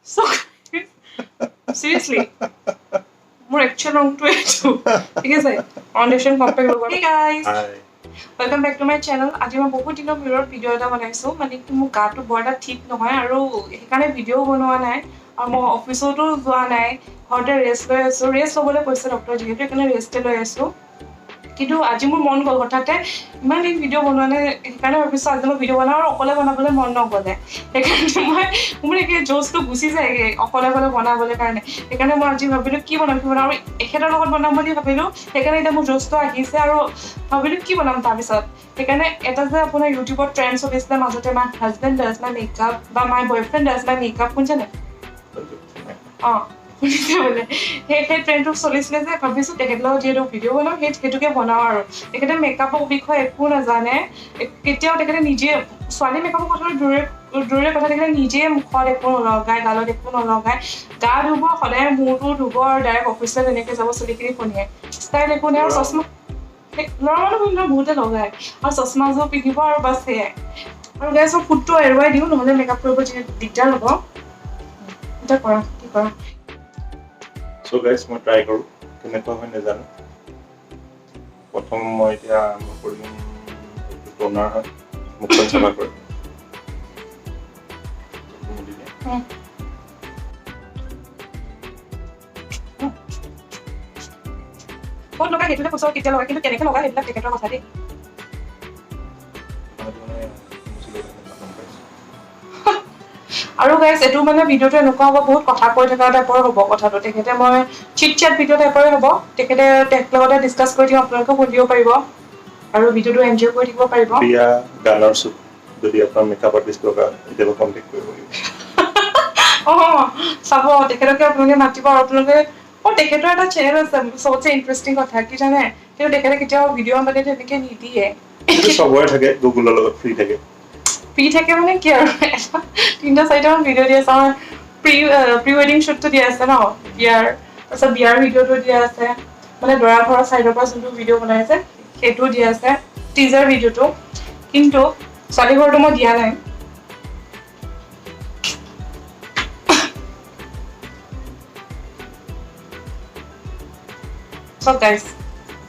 So seriously, মোৰ actual ৰংটো এইটো। ঠিক আছে, ফাউণ্ডেশ্যন কম্পেক্ট লগোৱা। Hey guys, welcome back to my channel. আজি মই বহুত দিনৰ মূৰত ভিডিঅ' এটা বনাইছোঁ। মানে কি, মোৰ গাটো বৰ এটা ঠিক নহয় আৰু সেইকাৰণে ভিডিঅ' বনোৱা নাই আৰু মই অফিচতো যোৱা নাই, ঘৰতে ৰেষ্ট লৈ আছোঁ। ৰেষ্ট ল'বলৈ কৈছে ডক্টৰে যিহেতু, সেইকাৰণে ৰেষ্টে লৈ আছোঁ। কিন্তু আজি মোৰ মন গ'ল হঠাতে, ইমান দিন ভিডিঅ' বনোৱা নাই, সেইকাৰণে ভাবিছোঁ আজি মই ভিডিঅ' বনাওঁ। আৰু অকলে বনাবলৈ মন নগ'লে, সেইকাৰণে মই মোৰ একে জ'চটো গুচি যায়গৈ অকলে অকলে বনাবলৈ কাৰণে। সেইকাৰণে মই আজি ভাবিলোঁ কি বনাম কি বনাম, আৰু এখেতৰ লগত বনাম বুলি ভাবিলোঁ। সেইকাৰণে এতিয়া মোৰ জ'চটো আহিছে আৰু ভাবিলোঁ কি বনাম তাৰপিছত। সেইকাৰণে এটা যে আপোনাৰ ইউটিউবত ট্ৰেণ্ড চলিছিলে মাজতে, "My husband does my makeup" বা "My boyfriend does my makeup", শুনিছেনে? অঁ, শুনিছে বোলে। সেই ট্ৰেণ্ডটো চলিছিলে যে, ভাবিছোঁ তেখেতৰ লগত যিহেতু ভিডিঅ' বনাম, সেইটোকে বনাওঁ। আৰু তেখেতে মেকআপৰ বিষয়ে একো নাজানে কেতিয়াও। তেখেতে নিজে ছোৱালী মেকআপৰ কথাটো দূৰে দূৰৰে কথা, তেখেতে নিজে মুখত একো নলগায়, গালত একো নলগায়। গা ধুব সদায়, মূৰটো ধুব আৰু ডাইৰেক্ট অফিচলৈ তেনেকৈ যাব, চুলিখিনি ফণিয়াই, ষ্টাইল একো নাই। আৰু চশমা, ল'ৰা মানুহ কিন্তু বহুতে লগায়, আৰু চশমাযোৰ পিন্ধিব আৰু বাছ, সেয়াই। আৰু গাইজ, মই ফুটটো এৰুৱাই দিওঁ, নহ'লে মেকআপ কৰিব যিহেতু দিগদাৰ হ'ব। এতিয়া কৰা, কি কৰা? চ' গাইজ, মই ট্ৰাই কৰোঁ, কেনেকুৱা হয় নাজানো। প্ৰথম মই এতিয়া আৰম্ভ কৰিম, এইটো টনাৰ হয়, মুখখন চাফা কৰে। দিলে। ক'ত লগাই সেইটোতে কৈছোঁ, কেতিয়া লগাই, কিন্তু কেনেকৈ লগাই সেইবিলাক তেখেতৰ কথা দেই। মানে মুচি ল'ব গম পাইছোঁ। আৰু গাইজ, এইটো মানে ভিডিঅ'টো এনেকুৱা হ'ব, বহুত কথা কৈ থকা টাইপৰ হ'ব কথাটো। তেখেতে মই চিট চেট ভিডিঅ' টাইপৰে হ'ব। তেখেতে তেখেতৰ লগতে ডিছকাছ কৰি থাকিম, আপোনালোকেও শুনিব পাৰিব আৰু ভিডিঅ'টো এনজয় কৰি থাকিব পাৰিব। বিয়া গানৰ শ্বুট যদি আপোনাৰ মেকআপ আৰ্টিষ্ট দৰকাৰ, কেতিয়াবা কণ্টেক্ট কৰিব লাগিব। অঁ, চাব, তেখেতকে আপোনালোকে মাতিব। আৰু আপোনালোকে, অঁ, তেখেতৰ এটা চেনেল আছে। চবতছে ইণ্টাৰেষ্টিং কথা কি জানে? কিন্তু তেখেতে কেতিয়াও ভিডিঅ' মানে তেনেকে নিদিয়ে। সেইটো চবৰে থাকে, গুগলৰ লগত ফ্ৰী থাকে। ফ্ৰী থাকে মানে কি আৰু, এটা তিনিটা চাৰিটামান ভিডিঅ' দি আছে। আমাৰ প্ৰি প্ৰি ৱেডিং শ্বুটটো দিয়া আছে ন বিয়াৰ, তাৰপিছত বিয়াৰ ভিডিঅ'টো দিয়া আছে, মানে দৰা ঘৰৰ ছাইডৰ পৰা যোনটো ভিডিঅ' বনাইছে সেইটোও দিয়া আছে, টিজাৰ ভিডিঅ'টো। কিন্তু ছোৱালী ঘৰটো মই দিয়া নাই। চব গাইজ,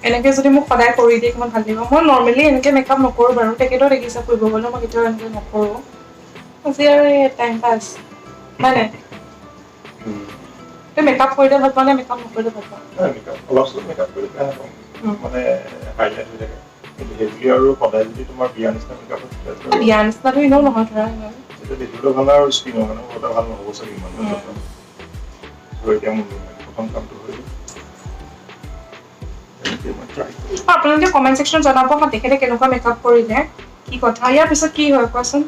এনেকৈ যদি মোক সদায় কৰি দিয়ে কিমান ভাল লাগিব। মই নৰ্মেলি এনেকৈ মেকআপ নকৰোঁ বাৰু, তেখেতেও দেখিছে ফুৰিব গ'লে মই কেতিয়াও এনেকৈ নকৰোঁ। আজি আৰু এই টাইম পাছ হয় নাই? তুমি মেকআপ কৰিলে ভাল পোৱা নে মেকআপ নকৰিলে ভাল পোৱা? নাই, মেকআপ অলপ চলপ মেকআপ কৰি বেয়া নাপাওঁ। মানে হাইলাইট হৈ থাকে। কিন্তু সেইবুলি আৰু সদায় যদি তোমাৰ বিয়াৰ নিচিনা মেকআপ বিয়া নিচিনাটো এনেও নহয় ধৰা ইমান। তেতিয়া দেখিবলৈ ভাল আৰু স্কিনৰ কাৰণে বৰ এটা ভাল নহ'ব চাগে ইমান। ত' এতিয়া মোৰ প্ৰথম কামটো হৈ গ'ল। এতিয়া মই ট্ৰাই কৰোঁ। অ, আপোনালোকে কমেণ্ট ছেকশ্যনত জনাব হা, তেখেতে কেনেকুৱা মেকআপ কৰিলে, কি কথা। ইয়াৰ পিছত কি হয় কোৱাচোন?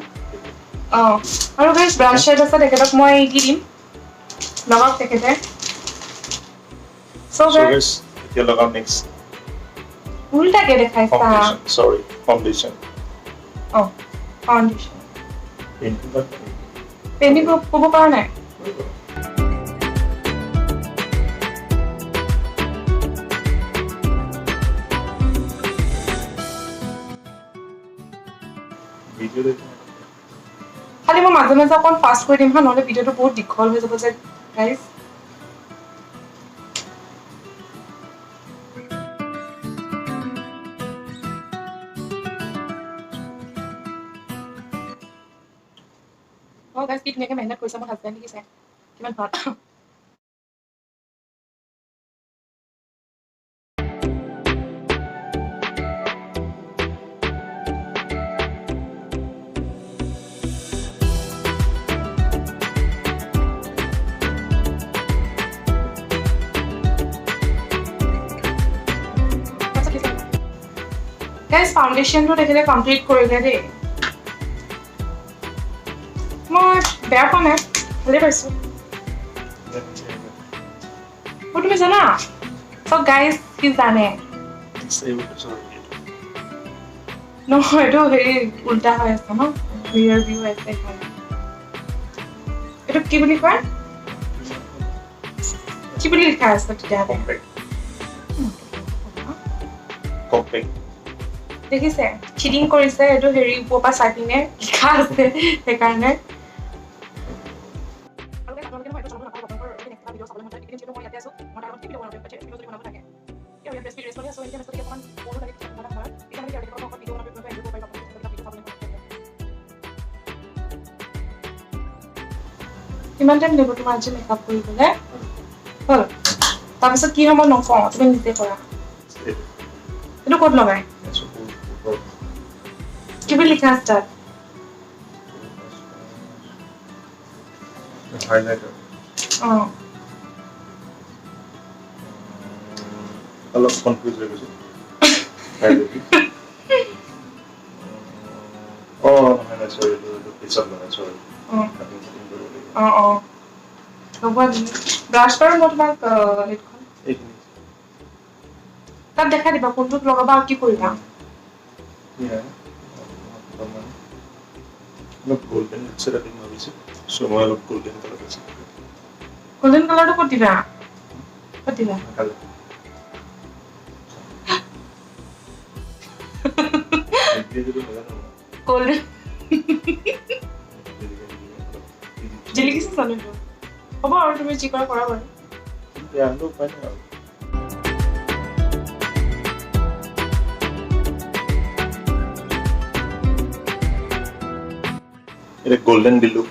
অঁ, আৰু গাইজ, ব্ৰাছ শ্বেড আছে, তেখেতক মই দি দিম, লগাওক তেখেতে। চ' চ' গাইজ, এতিয়া লগাম নেক্সট উল্টাকে দেখাইছা। ফাউণ্ডেশ্যন, চৰি, ফাউণ্ডেশ্যন। অঁ, ফাউণ্ডেশ্যন। পেইণ্টিং। পেইণ্টিং ক'ব পৰা নাই। ভিডিঅ'। খালি মই মাজে মাজে অকণ ফাষ্ট কৰি দিম হা, নহ'লে ভিডিঅ'টো বহুত দীঘল হৈ যাব যে গাইজ। অঁ গাইজ, কি ধুনীয়াকৈ মেহনত কৰিছে মোৰ হাজবেণ্ড, দেখিছে কিমান ভাল। গাইজ, ফাউণ্ডেশ্যনটো তেখেতে কমপ্লিট কৰিলে দেই। মই বেয়া পোৱা নাই, ভালেই পাইছোঁ। অ, তুমি জানা? চব গাইজ, কি জানে? নহয়, এইটো হেৰি উল্টা হৈ আছে ন, ৰিয়াৰ ভিউ আছে সেইকাৰণে। এইটো কি বুলি কয়, কি বুলি লিখা আছে তেতিয়াহ'লে? কম্পেক্ট। দেখিছে, চিটিং কৰিছে। এইটো হেৰি ওপৰৰ পৰা চাই পিনে লিখা আছে সেইকাৰণে। আপোনালোকে নহয় এইটো জনাব নাপাব। আপোনালোকৰ যদি নেক্সট ভিডিঅ' চাবলৈ মন যায়, এইকেইদিন যিহেতু মই ইয়াতে আছোঁ, মই তাৰ লগত কি ভিডিঅ' বনাব পাৰিম, ভিডিঅ' যদি বনাব থাকে ইয়াত ৰেষ্ট ৰেষ্ট আছোঁ, এতিয়া ৰেষ্ট অকণমান বৰো লাগে কিছুমান সময়ত। এতিয়া মানে কি আৰু অকণ ভিডিঅ' বনাব পাৰিব, এনজয় কৰিব পাৰিব, আপোনালোকে ভিডিঅ' চাবলৈ মন যায়। কিমান টাইম লাগিব তোমাৰ আজি মেকআপ কৰিবলৈ? হ'ল, তাৰপিছত কি হয় মই নকওঁ, তুমি নিজে কৰা। এইটো ক'ত লগাই? কি বুলি লিখা আছে তাত? অঁ, অলপ কনফিউজ হৈ গৈছোঁ। অঁ, নহয় নহয়, চৰি, এইটো পিছত লগাই, চৰি। অঁ অঁ, লগোৱা তুমি ব্ৰাছ বাৰু, মই তোমাক এইখন তাত দেখাই দিবা কোনটোত লগাবা আৰু কি কৰিবা। অলপ গল্ডেন মিক্স এটা দিম ভাবিছোঁ, চ' মই অলপ গল্ডেন কালাৰ আছে। গল্ডেন কালাৰটো ক'ত দিবা? ক'ত দিবা? গল্ডেন জিলিকিছে জানো এইটো? হ'ব আৰু তুমি যি কৰা কৰা বাৰু। বেয়া হ'লেও উপায় নাই আৰু। এতিয়া গল্ডেন দিলোঁ,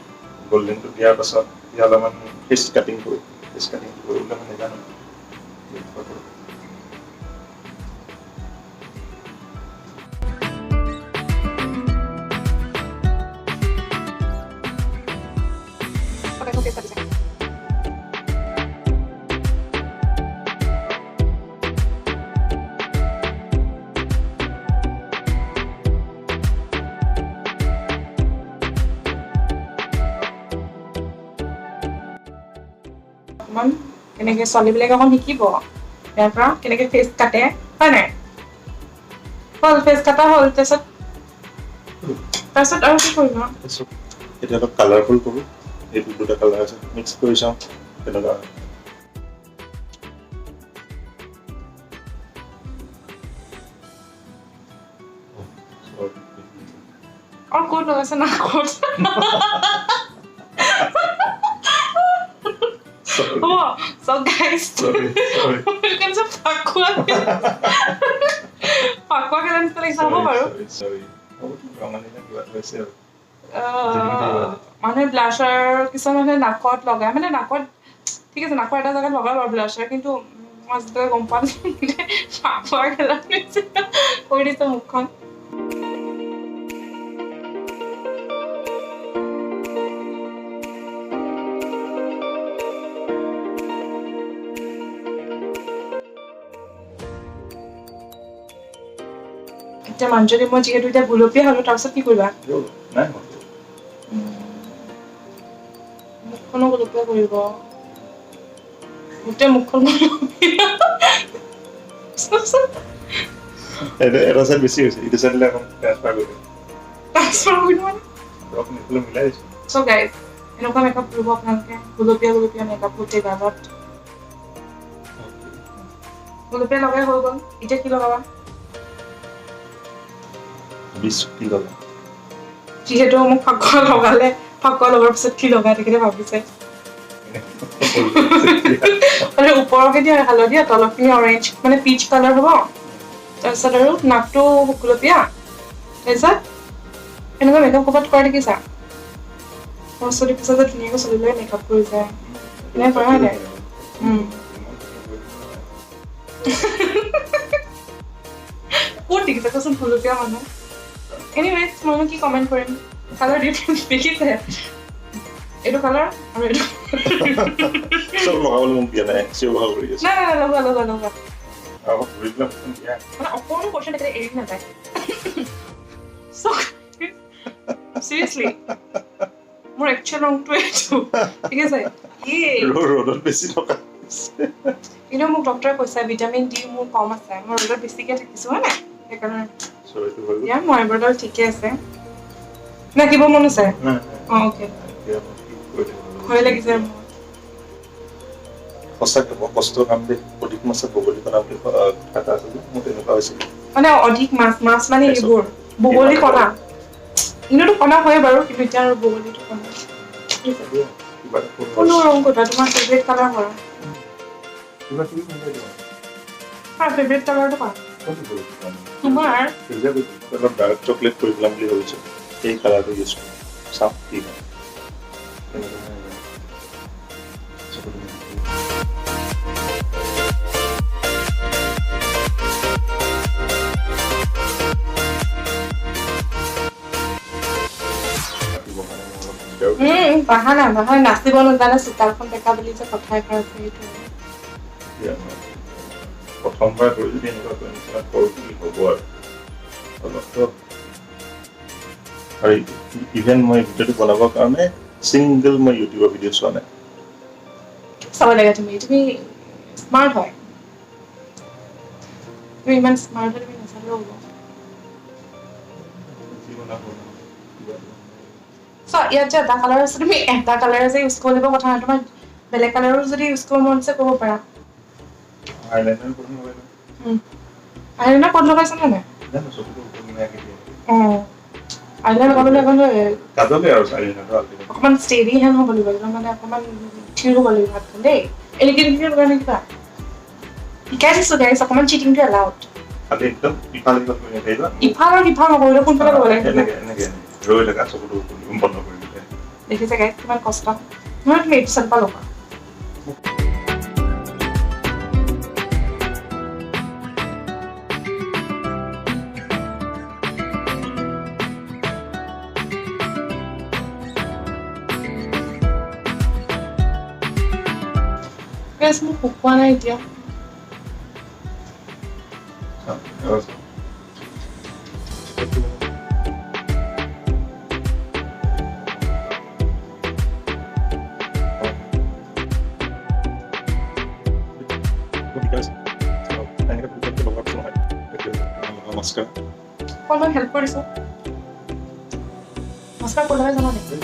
গল্ডেনটো দিয়াৰ পাছত এতিয়া অলপমান ফেচ কাটিং কৰোঁ। ফেচ কাটিং কৰিবলৈ মই নাজানো। অকণমান কেনেকৈ ছোৱালীবিলাকে অকণ শিকিব ইয়াৰ পৰা কেনেকৈ ফেচ কাটে, হয় নাই? হ'ল, ফেচ কটা হ'ল, তাৰপিছত আৰু কি কৰিবা? এতিয়া অলপ কালাৰফুল কৰোঁ। এইটো দুটা কালাৰ আছে, মিক্স কৰি চাওঁ কেনেকুৱা হয়। আৰু ক'ত লগাইছে? না, ক'ত হ'ব? So guys, Phakuwa Phakuwa খেলা নিচিনা লাগিছে। হ'ব বাৰু, মানুহে ব্লাছাৰ, কিছুমান মানুহে নাকত লগায়, মানে নাকত ঠিক আছে, নাকৰ এটা জেগাত লগাই বাৰু ব্লাছাৰ, কিন্তু মই আজিলৈকে গম পোৱা নাই, ফাকুৱা খেলা নিচিনা কৰি দিছে মুখখন। এতিয়া মানুহজনী মই যিহেতু এতিয়া গুলপীয়া হ'লো, তাৰপিছত কি কৰিবা? মুখখনো গুলপীয়া কৰিব, গোটেই মুখখন গুলপীয়া। এটা চাইড বেছি হৈছে, ইটো চাইডলৈ অকণ ট্ৰান্সফাৰ কৰি দিম। ট্ৰান্সফাৰ কৰি দিম মানে? অলপ মিলাই দিছোঁ। চ' গাইজ, এনেকুৱা মেকআপ কৰিব আপোনালোকে, গুলপীয়া গুলপীয়া মেকআপ, গোটেই গালত গুলপীয়া লগাই হৈ গ'ল। এতিয়া কি লগাবা? যিহেতু মোক ফাকুৱা লগালে, ফাকুৱা লগোৱাৰ পিছত কি লগাই তেখেতে ভাবিছে। মানে ওপৰখিনি হালধীয়া, তলৰখিনি অৰেঞ্জ, মানে পিচ কালাৰ হ'ব। তাৰপিছত আৰু নাকটো গুলপীয়া। তাৰপিছত এনেকুৱা মেকআপ ক'ৰবাত কৰা দেখিছা? সৰস্বতী পূজা যে ধুনীয়াকৈ ছোৱালীবিলাকে মেকআপ কৰি যায়, এনে কৰা নাই? ক'ত দেখিছা কোৱাচোন গুলপীয়া মানুহ? এনিৱেজ, মইনো কি কমেণ্ট কৰিম, কালাৰ ডিফাৰেঞ্চ দেখিছে, এইটো কালাৰ আৰু এইটো। চব লগাবলৈ মোক দিয়া নাই, চিঞৰ বাখৰ কৰি আছে। নাই নাই, লগোৱা লগোৱা লগোৱা। দিয়া মানে অকণো পৰ্চন তেখেতে এৰি নাযায়। চিৰিয়াছলি, মোৰ একচুৱেল ৰংটো এইটো, ঠিক আছে? ৰ'দত বেছি থকা। কিন্তু মোক ডক্টৰে কৈছে ভিটামিন ডি মোৰ কম আছে, মই ৰ'দত বেছিকে থাকিছো, হয় নাই? সেইকাৰণে দিয়া। মই আইব্ৰ'ডাল ঠিকে আছে। নাকিব মন আছে? অঁ, অ'কে। ভয় লাগিছে মোৰ সঁচাকে, বৰ কষ্টৰ কাম দেই। অধিক মাছত বগলী কণা বুলি কথা এটা আছে যে, মোৰ তেনেকুৱা হৈছিলে। মানে অধিক মাছ, মাছ মানে এইবোৰ বগলী কণা, এনেওতো কণা হয় বাৰু, কিন্তু এতিয়া আৰু বগলীটো কণা। কিবা এটা কৰোঁ। কোনো ৰং কোৱা, তোমাৰ ফেভৰেট কালাৰ কৰা। কিবা কিবি মিলাই দিওঁ। তোমাৰ ফেভৰেট কালাৰটো কোৱা। কোনটো কৰিছোঁ? তোমাৰ সেউজীয়া কৰিছোঁ। অলপ ডাৰ্ক চকলেট কৰি পেলাম বুলি ভাবিছোঁ। এই কালাৰটো ইউজ কৰিম, চাওঁ কি হয়। কেনেকুৱা হয় নাজানো। চকুটো মেলি। কাটিবৰ কাৰণে মোৰ অলপ দিগদাৰ হৈছে। বাহানা বাহানা, নাচিব নাজানে চোতালখন বেকা বুলি যে কথা এষাৰ আছে, সেইটো। এতিয়া মই প্ৰথমবাৰ কৰি যদি এনেকুৱা কৰি নিচিনা কৰোঁ, কি হ'ব আৰু অলপতো। আৰু ইভেন মই ভিডিঅ'টো বনাবৰ কাৰণে ছিংগল মই ইউটিউবৰ ভিডিঅ' চোৱা নাই। চাব লাগে। তুমি তুমি স্মাৰ্ট হয়, তুমি ইমান স্মাৰ্ট হয়, তুমি নাচালেও হ'ব। যি বনাব কিবা এটা। চ' ইয়াত যে এটা কালাৰ আছে, তুমি এটা কালাৰ যে ইউজ কৰিব লাগিব কথা নাই, তোমাৰ বেলেগ কালাৰো যদি ইউজ কৰিব মন আছে কৰিব পাৰা। আইলাইনাৰ প্ৰথম লগাই লওঁ। আইলাইনাৰ ক'ত লগাইছা নে নাই? জানো, চকুটোৰ ওপৰত মানে আঁকি দিয়ে। অঁ, আইলাইনাৰ লগাবলৈ অকণ কাজলে আৰু আইলাইনাৰটো আল্টিমেট। অকণমান ষ্টেডি হেন হ'ব লাগিব, একদম মানে অকণমান থিৰ হ'ব লাগিব হাতখন দেই। এনেকে এনেকে লগা নে কিবা শিকাই দিছো গাইছ, অকণমান চিটিংটো এলাউড। খালি একদম ইফাল সিফাল কৰি নাথাকিবা। ইফাল আৰু সিফাল নকৰিলে কোনফালে ল'ব লাগে? এনেকে এনেকে এনেকে ৰৈ থাকা, চকুটো বন্ধ কৰি দিলে। দেখিছে গাইছ, কিমান কষ্ট নহয়। তুমি এইটো চাইডৰ পৰা ল'বা। গাইছ, মোক শুকোৱা নাই এতিয়া। চাওঁ, এবাৰ চাওঁ। নমস্কাৰ। অকণমান হেল্প কৰি দিছোঁ। নমস্কাৰ ক'ত লগাই জানা নেকি?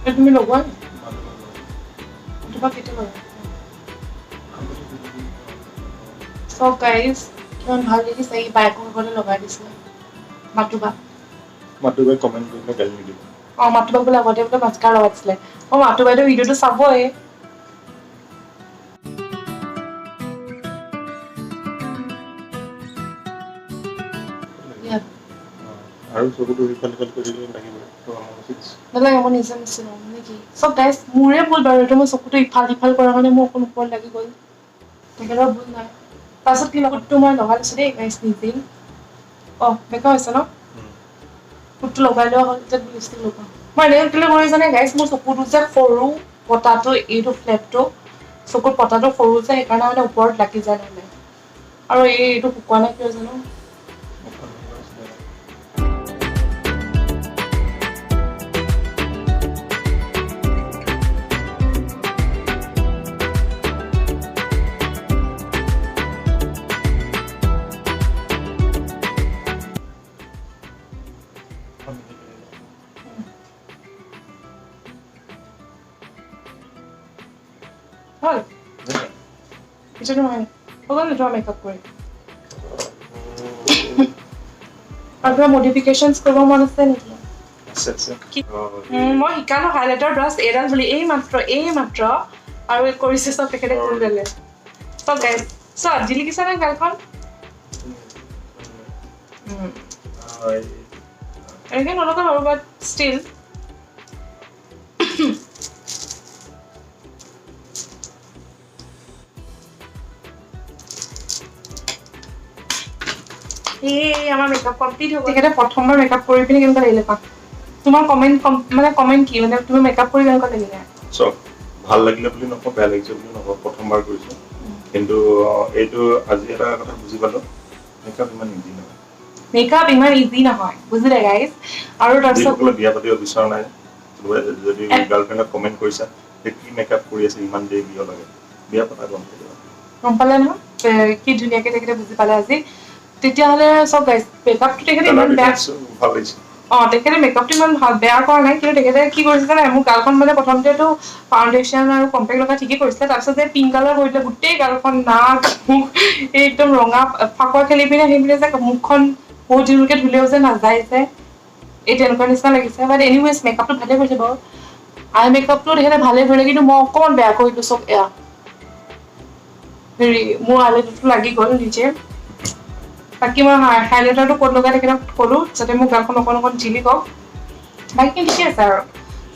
এই তুমি লগোৱা নি? তোমাক কেতিয়া লগোৱা? চব গাইজ, কিমান ভাল দেখিছে। এই বায়েকৰ ঘৰতে লগাই দিছিলে মাতুবা। মাতুবাই কমেণ্ট কৰিলে গালি নিদিব। অঁ, মাতুবাক বোলে আগতে বোলে মাস্কাৰ লগাই দিছিলে। অঁ, মাতুবাইতো ভিডিঅ'টো চাবই। ইয়াত। আৰু চকুটো ইফাল সিফাল কৰি দিলে লাগিব। নালাগে, মই নিজে মুচি লম নেকি। চব গাইজ, মোৰে ভুল বাৰু এইটো। মই চকুটো ইফাল সিফাল কৰাৰ কাৰণে মোৰ অকণ ওপৰত লাগি গ'ল, তেখেতৰ ভুল নাই। তাৰপাছত কি লগতটো মই লগাই লৈছোঁ দেই গাইজ নিজেই। অঁ, বেকা হৈছে ন? ফুটটো লগাই লোৱা হ'ল, এতিয়া লিপষ্টিক লগাওঁ মই। এনেকৈ কেলৈ কৰি জানে গাইজ? মোৰ চকুটো যে সৰু, পতাটো এইটো ফ্লেটটো, চকুৰ পতাটো সৰু যে, সেইকাৰণে মানে ওপৰত লাগি যায় নহ'লে। আৰু এইটো শুকোৱা নাই কিয় জানো। হ'ল এতিয়া তোমাৰ, হৈ গ'ল তোমাৰ মেকআপ কৰি। আৰু কিবা মডিফিকেশ্যনছ কৰিব মন আছে নেকি? আছে আছে। মই শিকালো হাইলাইটাৰ ব্ৰাছ এইডাল বুলি, এই মাত্ৰ আৰু কৰিছে চব তেখেতে কৰি ল'লে। চব গাইজ, চোৱা, জিলিকিছে নে গালখন? এনেকে নলগা বাৰু, বাট ষ্টিল। এই আমাৰ মেকআপ কমপ্লিট হৈ গ'ল। তেখেতে প্ৰথমবাৰ মেকআপ কৰি পিনে কেনেকুৱা লাগিলে কোৱা। তোমাৰ কমেণ্ট মানে কমেণ্ট কি, মানে তুমি মেকআপ কৰি কেনেকুৱা লাগিলে? চব ভাল লাগিলে বুলি নকওঁ, বেয়া লাগিছে বুলি নকওঁ। প্ৰথমবাৰ কৰিছোঁ কিন্তু এইটো আজি এটা কথা বুজি পালোঁ, মেকআপ ইমান ইজি নহয়। মেকআপ ইমান ইজি নহয়, বুজিলে গাইজ? আৰু তাৰপিছত যিসকলে বিয়া পাতিব বিচৰা নাই, কোনোবাই যদি গাৰ্লফ্ৰেণ্ডক কমেণ্ট কৰিছা যে কি মেকআপ কৰি আছে, ইমান দেৰি কিয় লাগে, বিয়া পতা গম পাই যাবা। গম পালে নহয়? কি ধুনীয়াকে তেখেতে বুজি পালে আজি। তেতিয়াহ'লে চব গাইজ, মেকআপটো তেখেতে ইমান বেয়া ভাল লাগিছে। তেখেতে মেকআপটো ইমান ভাল বেয়া কৰা নাই, কিন্তু তেখেতে কি কৰিছে জানে, মোৰ গালখন মানে প্ৰথমতেতো ফাউণ্ডেশ্যন আৰু কম্পেক্ট লগাই ঠিকেই কৰিছিলে, তাৰপিছত যে পিংক কালাৰ কৰি দিলে গোটেই গালখন, নাক, মুখ এই একদম ৰঙা ফাকুৱা খেলি পিনে সেই পিনে যে মুখখন বহুত দিনলৈকে ধুলেও যে নাযায় যে, এই তেনেকুৱা নিচিনা লাগিছে। বাট এনিৱেজ মেকআপটো ভালেই কৰিছে বাৰু। আই মেকআপটো তেখেতে ভালেই কৰিলে, কিন্তু মই অকণমান বেয়া কৰিলোঁ চব। এয়া হেৰি মোৰ আইলাইনাৰটো লাগি গ'ল নিজে। বাকী মই হাইলাইটাৰটো ক'ত লগাই তেখেতক ক'লোঁ, যাতে মোৰ গালখন অকণ অকণ জিলিকক। বাকী ঠিকে আছে আৰু।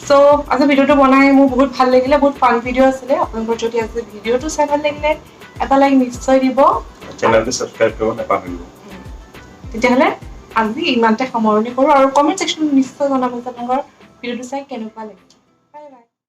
চ' আজি ভিডিঅ'টো বনাই মোৰ বহুত ভাল লাগিলে, বহুত ফান ভিডিঅ' আছিলে। আপোনালোকৰ যদি আজি ভিডিঅ'টো চাই ভাল লাগিলে, এটা লাইক নিশ্চয় দিব। চেনেলটো ছাবস্ক্ৰাইব কৰিব নাপাহৰিব। তেতিয়াহ'লে আজি ইমানতে সামৰণি কৰোঁ আৰু কমেণ্ট ছেকশ্যনত নিশ্চয় জনাব যে আপোনালোকৰ ভিডিঅ'টো চাই কেনেকুৱা লাগিলে।